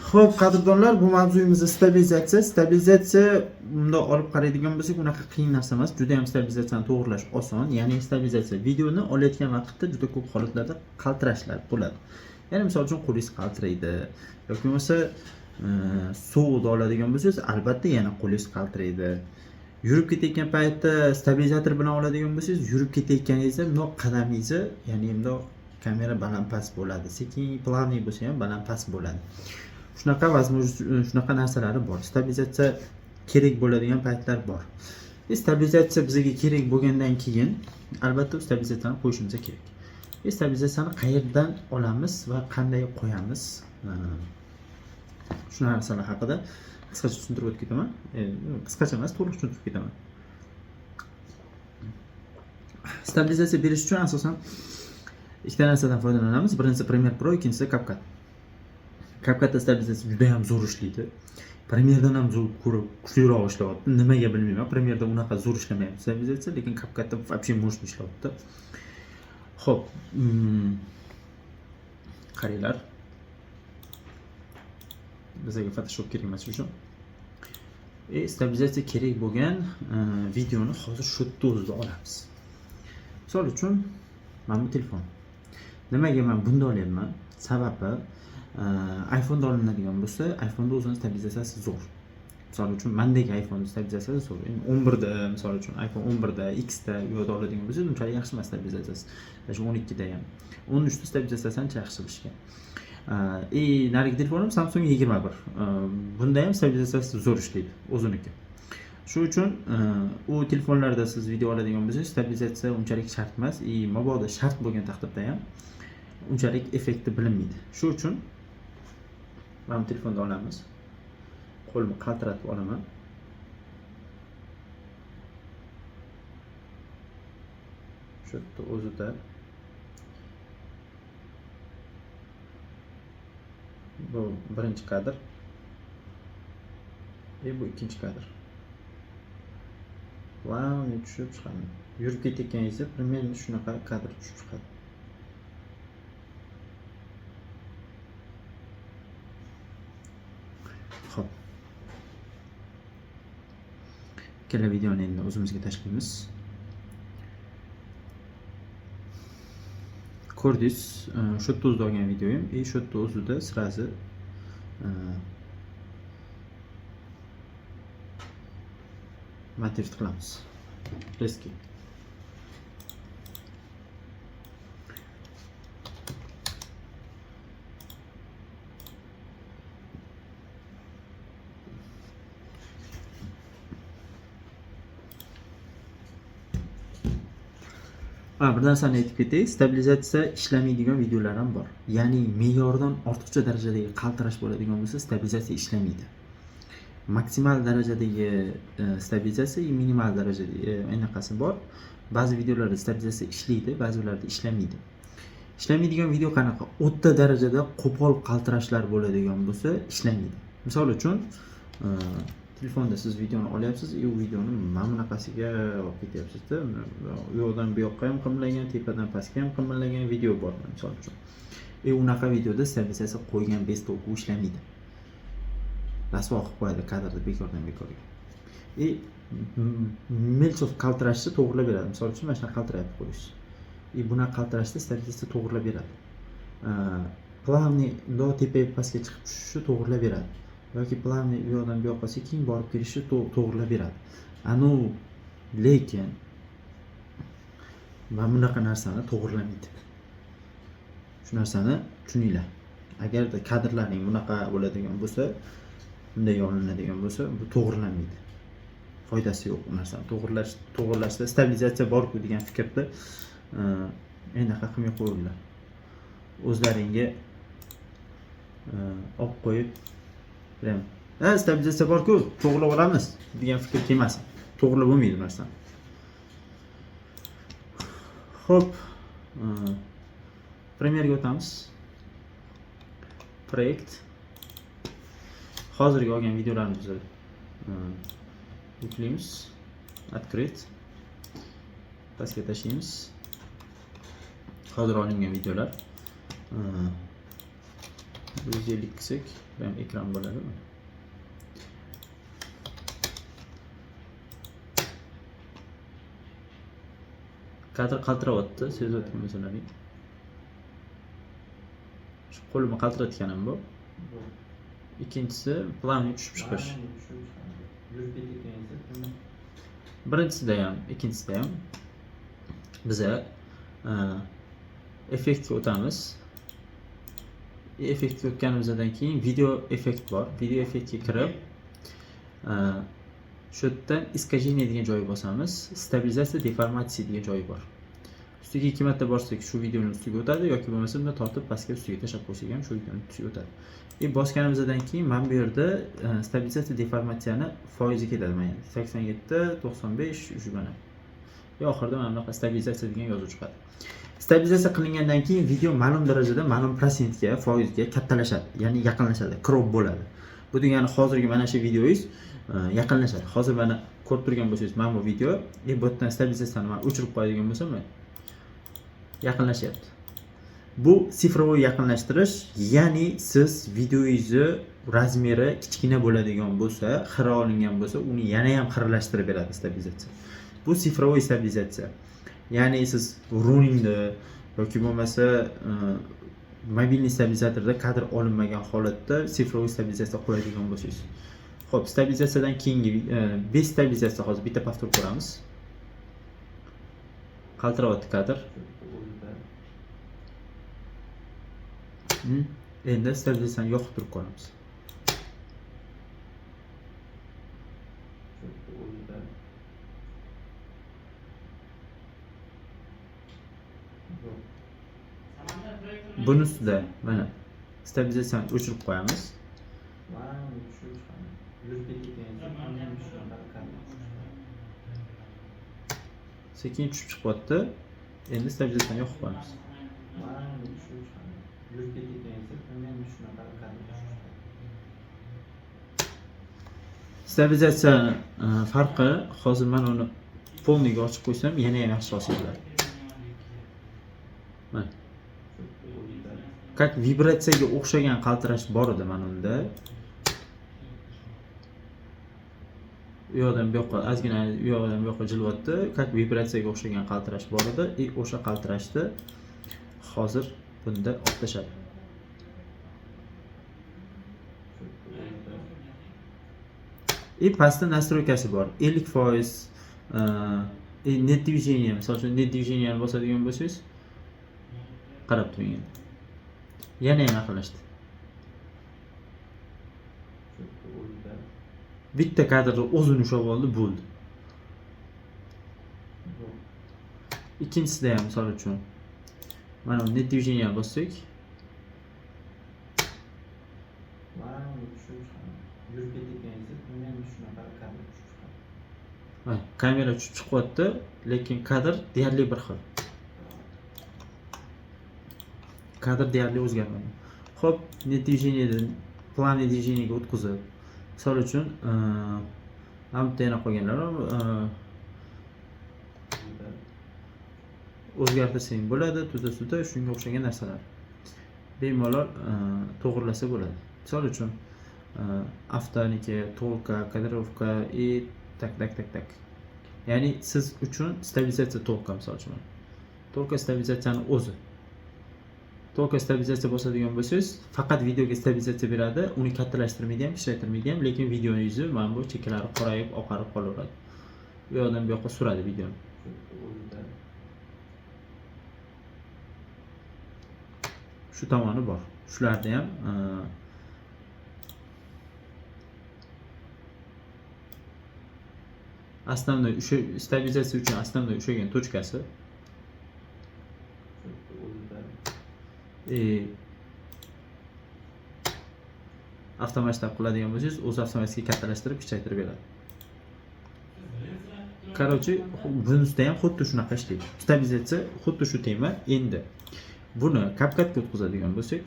Xo'p, qadrdonlar, bu mavzuyimiz stabilizatsiya. Stabilizatsiya bundoq olib qaraydigan bo'lsak, unaqa qiyin narsa emas. Juda ham stabilizatsiyani to'g'rilash oson. Ya'ni stabilizatsiya videoni olayotgan vaqtda juda ko'p holatlarda qaltirashlar bo'ladi. Ya'ni misol uchun qo'lingiz qaltiraydi yoki bo'lmasa sovuqda oladigan bo'lsangiz, albatta yana qo'lingiz qaltiraydi. Yurib ketayotgan paytda stabilizator bilan oladigan bo'lsangiz, yurib ketayotganingizda bundoq qadamingizni, ya'ni bundoq kamera baland past bo'ladi. Sekin плавный bo'lsa ham baland past bo'ladi. Shunaqa возможность, shunaqa narsalari bor. Stabilizatsiya kerak bo'ladigan paytlar bor. Stabilizatsiya bizga kerak bo'lgandan keyin albatta stabilizatsiyani qo'yishimiz kerak. Stabilizatsiyani qayerdan olamiz va qanday qo'yamiz? Shu narsalar haqida qisqacha tushuntirib o'tib ketaman. Qisqacha emas, to'liq tushuntirib ketaman. Stabilizatsiya berish uchun asosan ikkita narsadan foydalanamiz. Birinchisi Premiere Pro, ikkinchisi CapCut. CapCutda stabilizatsiya juda ham zo'r ishlaydi. Premiere'dan ham zo'r ko'ra kuchliroq ishlayapti. Nimaga bilmayman. Premiere'da unaqa zo'r ishlamayapti stabilizatsiya, lekin CapCutda вообще мощный ishlayapti. Xo'p, qaranglar. Bizga Photoshop kerak emas shu uchun. Stabilizatsiya kerak bo'lgan videoni hozir shu yerda o'zida olamiz. Misol uchun, mana bu telefon. Nimaga men bunda olyapman? Sababi iPhone'da olinadigan bo'lsa, iPhone'da o'zini stabilizatsiyasi zo'r. Misol uchun, mendagi iPhone stabilizatsiyasi zo'r. Endi 11 da, misol uchun, iPhone 11 da, X da u yoqda oladigan bo'lsangiz, unchalik yaxshi emas stabilizatsiyasi. Даже 12 da ham. 13 da stabilizatsiyasi ancha yaxshi qilishgan. И narigi telefonim Samsung 21. Bunda ham stabilizatsiyasi zo'r ishlaydi, o'ziniki. Shu uchun u telefonlarda siz video oladigan bo'lsangiz, stabilizatsiya unchalik shart emas, и mabodo shart bo'lgan taqdirda ham unchalik effekti bilinmaydi. Shu uchun mana bu telefonda olamiz. Qo'limni qaltiratib olaman. Shu yerda o'zida bu birinchi kadr. И bu ikkinchi kadr. Плавно tushib chiqadi. Yurib ketayotganingizda примерно shunaqa kadr tushib chiqadi. Xo'p. Ikkala videoni endi o'zimizga tashlaymiz. Ko'rdingiz, shu yerda o'zida olgan videoyim и shu yerda o'zida сразу montaj qilamiz. Резкий. Ha, bir narsani aytib ketay, stabilizatsiya ishlamaydigan videolar ham bor. Ya'ni me'yordan ortiqcha darajadagi qaltirash bo'ladigan bo'lsa, stabilizatsiya ishlamaydi. Maksimal darajadagi stabilizatsiya и minimal darajadagi anaqasi bor. Ba'zi videolarda stabilizatsiya ishlaydi, ba'zilarida ishlamaydi. Ishlamaydigan video qanaqa? O'rta darajada qo'pol qaltirashlar bo'ladigan bo'lsa, ishlamaydi. Misol uchun, telefonda siz videoni olyapsiz, и u videoni mana bunaqasiga olib ketyapsiz-da. U yoqdan bu yoqqa ham qimlagan, tepadan pastga ham qimlagan video bor, misol uchun. И unaqa videoda stabilizatsiya qo'ygan без толку ishlamaydi. Rasvo qilib qo'yadi kadrni bekordan bekorga. И мелочь qaltirashni to'g'rilab beradi. Misol uchun, mana shunaqa qaltirayapti qo'lingiz. И bunaqa qaltirashda stabilizatsiya to'g'rilab beradi. Плавный bundoq tepaga pastga chiqib tushishni to'g'rilab beradi. Yoki плавный u yoqdan bu yoqqa sekin borib kelishni to'g'rilab beradi. Anu lekin mana bunaqa narsani to'g'rilamaydi. Shu narsani tushuninglar. Agarda kadrlaring bunaqa bo'ladigan bo'lsa, bunday olinadigan bo'lsa, bu to'g'rilanmaydi. Foydasi yo'q u narsani to'g'rilashda stabilizatsiya bor-ku degan fikrda anaqa qilmay qo'yinglar. O'zlaringga olib qo'yib, prям, ha, stabilizatsiya bor-ku, to'g'rilab olamiz degan fikr kelmasin. To'g'rilab bo'lmaydi bu narsani. Xo'p, Premiere'ga o'tamiz. Proyekt. Hozirgi olgan videolarimizni yuklaymiz. Открыть. Pastga tashlaymiz. Hozir olingan videolar. 150 qilsak, bu ham ekran bo'ladi. Kadr qaltiryapti, sezayotgan bo'lsalaring. Shu qo'limni qaltiratganim bu. Ikkinchisi плавный tushib chiqish. Birinchisida ham, ikkinchisida ham biza effektga o'tamiz. Effektga o'tganimizdan keyin video effekt bor. Video effektga kirib, shu yerdan искажение degan joyi bosamiz. Stabilizatsiya deformatsiya degan joyi bor. Ustiga ikki marta bossak, shu videoni ustiga o'tadi yoki bo'lmasa bundan tortib pastga ustiga tashlab qo'ysak ham shu videoni ustiga o'tadi. И bosganimizdan keyin mana bu yerda stabilizatsiya deformatsiyani foizi ketadi mana 87, 95 shu mana. Va oxirida mana bunaqa stabilizatsiya degan yozuv chiqadi. Stabilizatsiya qilingandan keyin video ma'lum darajada, ma'lum prosentga, foizga kattalashadi, ya'ni yaqinlashadi, crop bo'ladi. Bu degani hozirgi mana shu videoyingiz yaqinlashadi. Hozir mana ko'rib turgan bo'lsangiz, mana bu video, bu yerdan stabilizatsiyani man o'chirib qo'yadigan bo'lsam, yaqinlashyapti. Bu цифровой yaqinlashtirish, ya'ni siz videoyingizni размер i kichkina bo'ladigan bo'lsa, xira olingan bo'lsa, uni yana ham xiralashtirib beradi stabilizatsiya. Bu цифровой stabilizatsiya. Ya'ni siz Roninda yoki bo'lmasa мобильный stabilizatorda kadr olinmagan holatda цифровой stabilizatsiya qo'yadigan bo'lsangiz. Xo'p, stabilizatsiyadan keyingi без stabilizatsiya hozir bitta повтор ko'ramiz. Qaltiryapti kadr. Endi stabilizatsiyani yoqib turib ko'ramiz. Buni ustida mana stabilizatsiyani o'chirib qo'yamiz. Mana tushib chiqadi. Yurib ketayotgan. Sekin tushib chiqyapti. Endi stabilizatsiyani yoqib qo'yamiz. Mana tushib chiqadi. Yurib ketayotgan, shunaqa kadr tushib chiqadi. Stabilizatsiya farqi hozir man uni полный ga ochib qo'ysam yana ham yaxshiroq seziladi. Mana. Как vibratsiyaga o'xshagan qaltirash bor edi mana unda. U yoqdan bu yoqqa ozgina, u yoqdan bu yoqqa jilyapti. Как vibratsiyaga o'xshagan qaltirash bor edi. И o'sha qaltirashni hozir bunda olib tashladi. И pastda настройка si bor. 50% нет движения, misol uchun нет движения ni bosadigan bo'lsangiz, qarab turing endi. Yana ham yaqinlashdi. Bitta kadrni o'zini ushlab oldi, bo'ldi. Ikkinchisida ham misol uchun mana bu нет движения bossak, Mana tushib chiqadi. Yurib ketayotgan, shunaqa kadr tushib chiqadi. Mana, kamera tushib chiqyapti, lekin kadr deyarli bir xil. Kadr deyarli o'zgarmadi. Xo'p, нет движения dan плавный движение ga o'tkazib, misol uchun, mana bu yerda yana qolganlar o'zgartirsang bo'ladi, туда-сюда shunga o'xshagan narsalar. Bemalol to'g'irlasa bo'ladi. Misol uchun, avtoniki, только, кадровка и так так так так. Ya'ni siz uchun stabilizatsiya только misol uchun. Только stabilizatsiyani o'zi. Только stabilizatsiya bosadigan bo'lsangiz, faqat videoga stabilizatsiya beradi, uni kattalashtirmaydi ham, kichraytirmaydi ham, lekin videoni yuzi mana bu chekkalari qorayib, oqarib qolaveradi. U yoqdan bu yoqqa suradi videoni. Shu tomoni bor. Shularni ham основной o'sha stabilizatsiya uchun основной ushlagan точка si avtomasshtab qiladigan bo'lsangiz, o'zi avtomatik kattalashtirib, kichraytirib beradi. Короче, bunisida ham xuddi shunaqa ishlaydi. Stabilizatsiya xuddi shu tema. Endi buni CapCutga o'tkazadigan bo'lsak,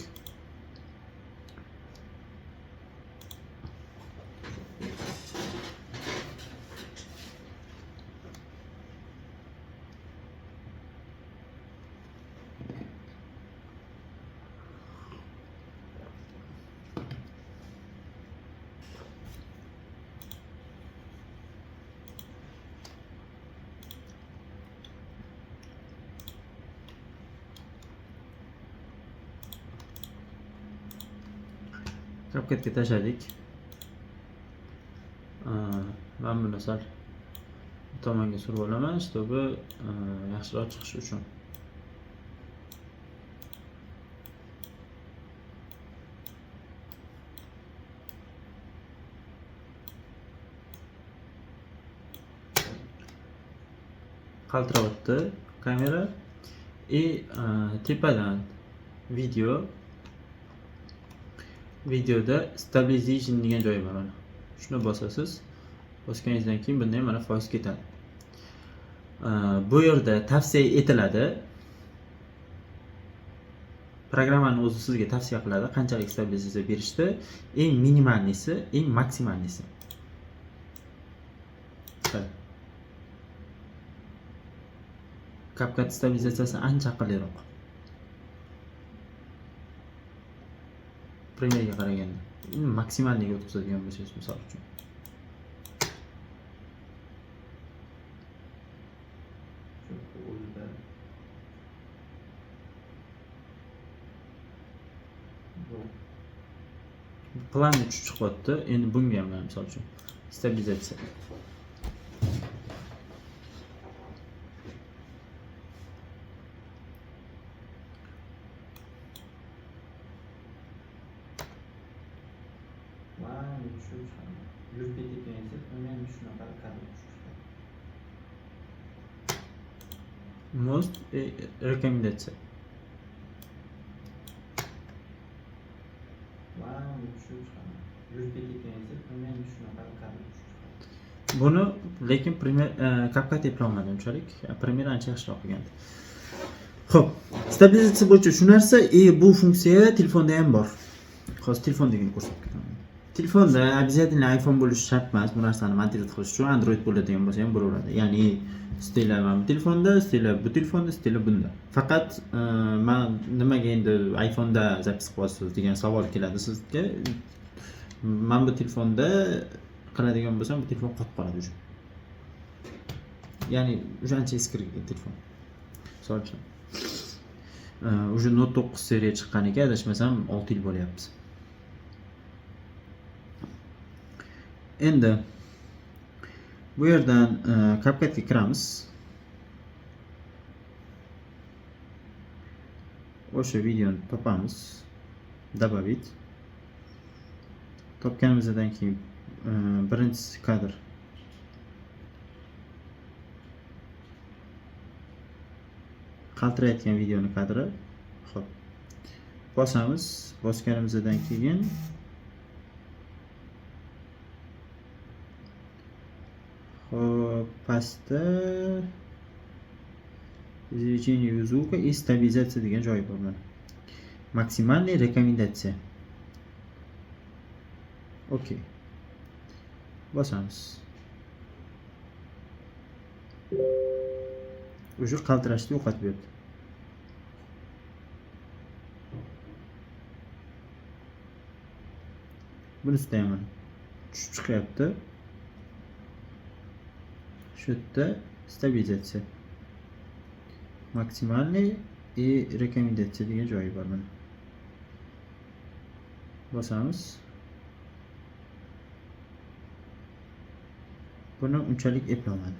CapCutga tashladik. Man buni sal bu tomonga surib olaman, чтобы yaxshiroq chiqishi uchun. Qaltirayapti kamera. И tepadan videoda stabilization degan joyi bor, mana. Shuni bosasiz. Bosganingizdan keyin bunda ham mana foiz ketadi. Bu yerda tavsiya etiladi. Programmani o'zi sizga tavsiya qiladi qanchalik stabilizatsiya berishni, eng минимальный si, eng максимальный si. Qara. CapCut stabilizatsiyasi ancha aqlliroq Premierega qaraganda. Максимальный ga o'tkazadigan bo'lsangiz, misol uchun. Chunki o'zida bu Плавно tushib chiqyapti. Endi bunga ham mana, misol uchun, stabilizatsiya. Плавно tushib chiqadi. Yurib ketayotganingizda примерно shunaqa kadr tushib chiqadi. Most рекомендация. Плавно tushib chiqadi. Yurib ketayotganingizda примерно shunaqa kadr tushib chiqadi. Buni lekin Premiere, CapCut eplolmadi unchalik. Premiere ancha yaxshiroq qilgandi. Xo'p, stabilizatsiya bo'yicha shu narsa, и bu funksiya telefonda ham bor. Hozir telefondagini ko'rsatib ketaman. Telefonda обязательно iPhone bo'lishi shart emas, bu narsani monтировать qilish uchun Android bo'ladigan bo'lsa ham bo'laveradi. Ya'ni istanglar mana bu telefonda, istanglar bu telefonda, istanglar bunda. Faqat man nimaga endi iPhone'da запись qilyapsiz degan savol keladi sizga. Man bu telefonda qiladigan bo'lsam, bu telefon qotib qoladi уже. Ya'ni уже ancha eskirgan telefon. Misol uchun. Уже Note 9 seriya chiqqaniga adashmasam 6 yil bo'lyapti. Endi bu yerdan CapCutga kiramiz. O'sha videoni topamiz. Добавить. Topganimizdan keyin birinchisi kadr. Qaltirayotgan videoni kadri. Xo'p. Bosamiz. Bosganimizdan keyin xo'p, pastda извлечение звука и стабилизация degan joyi bor mana. Максимальный рекомендация. Okey. Bosamiz. Уже qaltirashni yo'qotib berdi. Bunisida ham mana tushib chiqyapti. Shu yerda stabilizatsiya. Максимальный и рекомендация degan joyi bor mana. Bosamiz. Buni unchalik eplolmadi.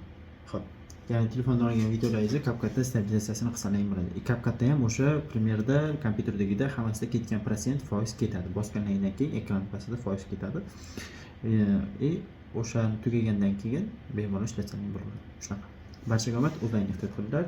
Xo'p. Ya'ni telefondan olgan videolaringizni CapCutda stabilizatsiyasini qilsangiz bo'ladi. CapCutda ham o'sha Premiere'da, kompyuterdagida hammasida ketgan protsent foiz ketadi. Bosganingizdan keyin ekran pastida foiz ketadi. И o'shani tugagandan keyin bemalol ishlatsangiz bo'ladi. Shunaqa. Barchaga omad, o'zlaringiz ehtiyot qilinglar.